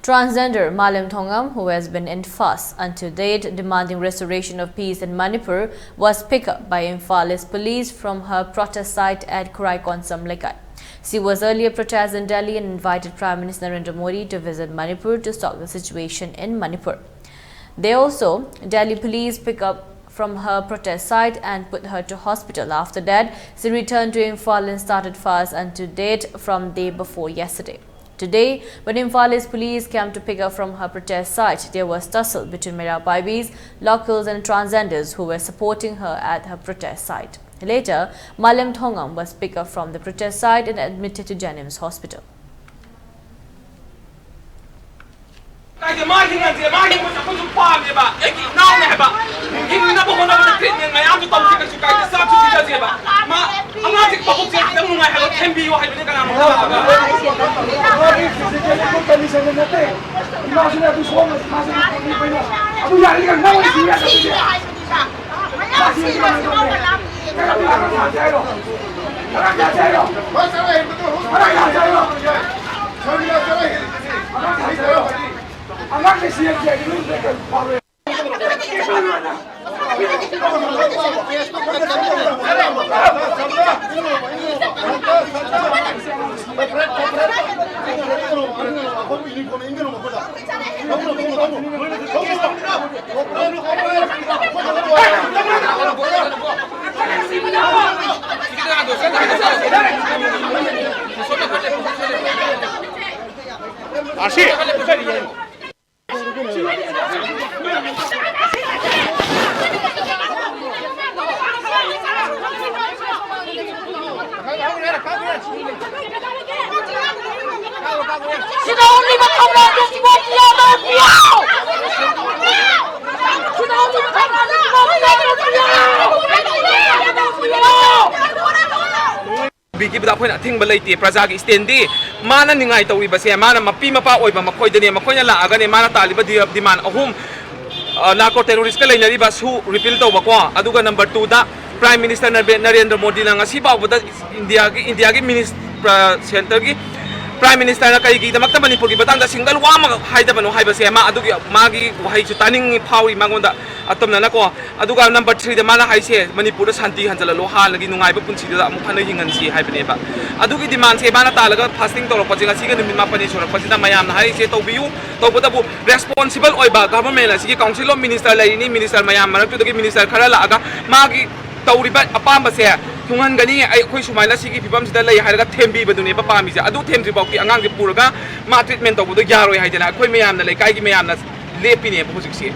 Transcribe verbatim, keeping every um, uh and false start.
Transgender Malem Thongam, who has been in FAST until date, demanding restoration of peace in Manipur, was picked up by Imphal East police from her protest site at Khuraikonsam Lekai. She was earlier protest in Delhi and invited Prime Minister Narendra Modi to visit Manipur to solve the situation in Manipur. They also, Delhi police pick up from her protest site and put her to hospital. After that, she returned to Imphal and started FAST until date from day before yesterday. Today, when Imphal East police came to pick her from her protest site, there was tussle between Meira Paibis, locals and transgenders who were supporting her at her protest site. Later, Malem Thongam was picked up from the protest site and admitted to JNIMS Hospital. ꯀꯥꯏꯗ ꯃꯥ ꯍꯤꯡꯍꯟꯁꯦ, ꯃꯥ ꯍꯤꯡꯕꯁꯦ ꯑꯩꯈꯣꯏꯁꯨ ꯄꯥꯝꯃꯦꯕ꯫ ꯑꯩꯒꯤ ꯏꯅꯥꯎꯅꯦ ꯍꯥꯏꯕ꯫ ꯍꯤꯡꯅꯕ ꯍꯣꯠꯅꯕꯗ treatment ꯃꯌꯥꯝꯁꯨ ꯇꯧꯁꯤ, ꯀꯩꯁꯨ ꯀꯥꯏꯗꯦ, ꯆꯥꯛꯁꯨ ꯄꯤꯖꯁꯦꯕ꯫ ꯃꯥ ꯑꯉꯥꯡꯁꯦ ꯃꯕꯨꯛꯁꯦ ꯈꯤꯇꯪ ꯅꯨꯡꯉꯥꯏꯍꯜꯂꯣ, ꯊꯦꯝꯕꯤꯌꯨ ꯍꯥꯏꯕꯅꯤ ꯀꯅꯥꯅꯣꯝꯇ ꯂꯥꯛꯑꯒ꯫ ꯃꯥꯒꯤ physical condition ꯅꯠꯇꯦ꯫ ꯏꯃꯥꯁꯤꯅ ꯑꯗꯨ ꯁꯣꯛꯑꯝꯃꯁꯨ ꯃꯥꯁꯦ ꯑꯗꯨ ꯌꯥꯔꯤ ꯀꯩꯅꯣ꯫ ꯅꯪ ꯑꯣꯏꯅ ꯁꯤꯕ ꯌꯥꯗꯕꯗꯨꯗꯤ꯫ ꯃꯥ ꯁꯤꯕ ꯌꯥꯗꯕꯗꯨꯗꯤ꯫ ꯀꯩꯅꯣ ꯇꯧꯔꯒ ꯁꯥꯁꯦ ꯍꯥꯏꯔꯣ? ꯀꯔꯝ ꯁꯥꯁꯦ ꯍꯥꯏꯔꯣ? ꯀꯔꯝ ꯁꯥꯁꯦ ꯍꯥꯏꯔꯣ? ꯑꯉꯥꯡꯁꯦ ꯁꯤ ꯑꯦꯝ ꯁꯤ ꯍꯥꯏꯗꯤ ꯂꯣꯏ ꯐꯥꯎꯔꯦ꯫ ꯕꯤꯈꯤꯕꯗ ꯑꯩꯈꯣꯏꯅ ꯑꯊꯤꯡꯕ ꯂꯩꯇꯦ꯫ ꯄ꯭ꯔꯖꯥꯒꯤ stand ꯗꯤ ꯃꯥꯅ ꯅꯤꯡꯉꯥꯏ ꯇꯧꯔꯤꯕꯁꯦ, ꯃꯥꯅ ꯃꯄꯤ ꯃꯄꯥ ꯑꯣꯏꯕ ꯃꯈꯣꯏꯗꯅꯦ, ꯃꯈꯣꯏꯅ ꯂꯥꯛꯑꯒꯅꯦ, ꯃꯥꯅ ꯇꯥꯜꯂꯤꯕ ꯗꯤ-, demand ꯑꯍꯨꯝ, ꯑ, narco terrorist ꯀ ꯂꯩꯅꯔꯤꯕ ꯁꯨ repeal ꯇꯧꯕꯀꯣ, ꯑꯗꯨꯒ number two ꯗ Prime Minister ꯅꯔꯦ-, ꯅꯔꯦꯟꯗ꯭ꯔ ꯃꯣꯗꯤꯅ ꯉꯁꯤ ꯐꯥꯎꯕꯗ ꯏꯟꯗꯤꯌꯥꯒꯤ, ꯏꯟꯗꯤꯌꯥꯒꯤ minis-, ꯄ꯭ꯔ-, centre ꯒꯤ Prime Ministerꯅ ꯀꯩꯒꯤꯗꯃꯛꯇ ꯃꯅꯤꯄꯨꯔꯒꯤ ꯃꯇꯥꯡꯗ single ꯋꯥ ꯑꯃ ꯍꯥꯏꯗꯕꯅꯣ ꯍꯥꯏꯕꯁꯦ ꯃꯥ ꯑꯗꯨꯒꯤ ꯃꯥꯒꯤ ꯋꯥꯍꯩꯁꯨ ꯇꯥꯅꯤꯡꯉꯤ ꯐꯥꯎꯔꯤ ꯃꯉꯣꯟꯗ ꯑꯇꯝꯅꯅꯀꯣ꯫ ꯑꯗꯨꯒ number threeꯗ ꯃꯥꯅ ꯍꯥꯏꯁꯦ ꯃꯅꯤꯄꯨꯔꯗ ꯁꯥꯟꯇꯤ ꯍꯟꯖꯤꯜꯍꯜꯂꯣ, ꯍꯥꯟꯅꯒꯤ ꯅꯨꯡꯉꯥꯏꯕ ꯄꯨꯟꯁꯤꯗꯨꯗ ꯑꯃꯨꯛ ꯍꯟꯅ ꯍꯤꯡꯍꯟꯁꯤ ꯍꯥꯏꯕꯅꯦꯕ꯫ ꯑꯗꯨꯒꯤ demandꯁꯦ ꯃꯥꯅ ꯇꯥꯜꯂꯒ fasting ꯇꯧꯔꯛꯄꯁꯦ ꯉꯁꯤꯒ ꯅꯨꯃꯤꯠ ꯃꯥꯄꯟꯅꯤ ꯁꯨꯔꯛꯄꯁꯤꯗ ꯃꯌꯥꯝꯅ ꯍꯥꯏꯔꯤꯁꯦ ꯇꯧꯕꯤꯌꯨ꯫ ꯇꯧꯕꯇꯕꯨ responsible ꯑꯣꯏꯕ government ꯑꯁꯤꯒꯤ Council of Minister ꯂꯩꯔꯤꯅꯤ, minister ꯃꯌꯥꯝ ꯃꯔꯛꯇꯨꯗꯒꯤ minister ꯈꯔ ꯂꯥꯛꯑꯒ ꯃꯥꯒꯤ ꯇꯧꯔꯤꯕ ꯑꯄꯥꯝꯕꯁꯦ ꯊꯨꯡꯍꯟꯒꯅꯤ, ꯑꯩ, ꯑꯩꯈꯣꯏ ꯁꯨꯃꯥꯏꯅ ꯁꯤꯒꯤ ꯐꯤꯕꯝꯁꯤꯗ ꯂꯩ ꯍꯥꯏꯔꯒ ꯊꯦꯝꯕꯤꯕꯗꯨꯅꯦꯕ ꯄꯥꯝꯃꯤꯁꯦ꯫ ꯑꯗꯨ ꯊꯦꯝꯗ꯭ꯔꯤꯐꯥꯎꯗꯤ ꯑꯉꯥꯡꯁꯦ ꯄꯨꯔꯒ ꯃꯥ treatment ꯇꯧꯕꯗꯣ ꯌꯥꯔꯣꯏ ꯍꯥꯏꯗꯅ ꯑꯩꯈꯣꯏ ꯃꯌꯥꯝꯅ, ꯂꯩꯀꯥꯏꯒꯤ ꯃꯌꯥꯝꯅ ꯂꯦꯞꯄꯤꯅꯦꯕ ꯍꯧꯖꯤꯛꯁꯦ꯫